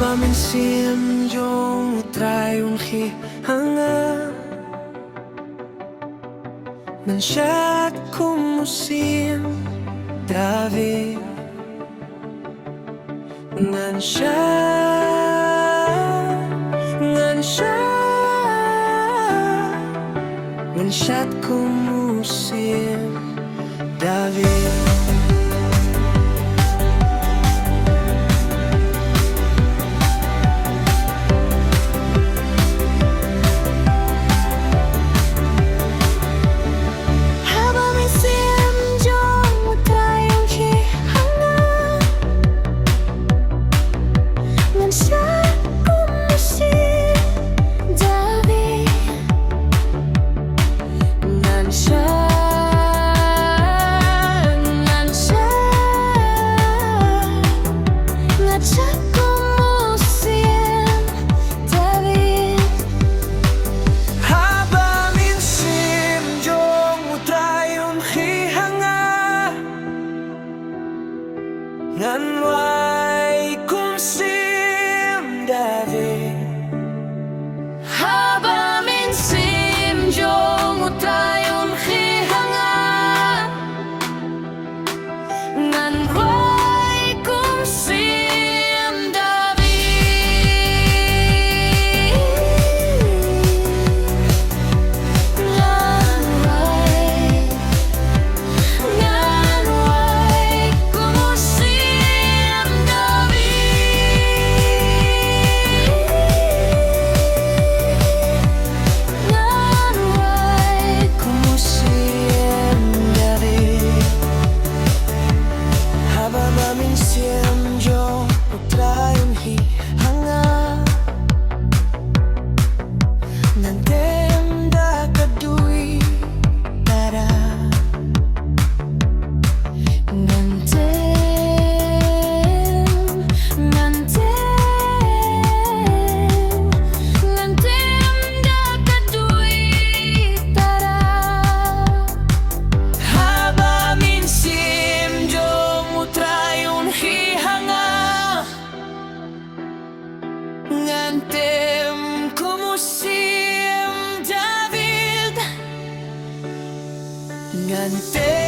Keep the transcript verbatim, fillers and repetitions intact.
Ba mynsiem jong U Trai un khie ha nga. Ngan shad kum u siem David. Ngan shad, ngan shad, ngan shad kum u siem David. Haba mynsiem jong U Trai un khie ha nga. Ngan shad kum u siem David. Ngan shad, ngan shad, ngan shad kum u siem David. Haba mynsiem jong U Trai un khie ha nga. Ngan wai kum u siem David. Haba mynsiem jong U Trai un khie ha nga. Ngan wai kum u siem David. Ngan wai, ngan wai kum u siem David. Ngan wai kum u siem David. Haba ba mynsiem jong U Trai un khie ha nga. Ngan tem da ka dui tara. Ngan tem, ngan tem, ngan tem da ka dui tara. Haba mynsiem jong U Trai un khie ha nga. Ngan tem kum u siem David. Ngan tem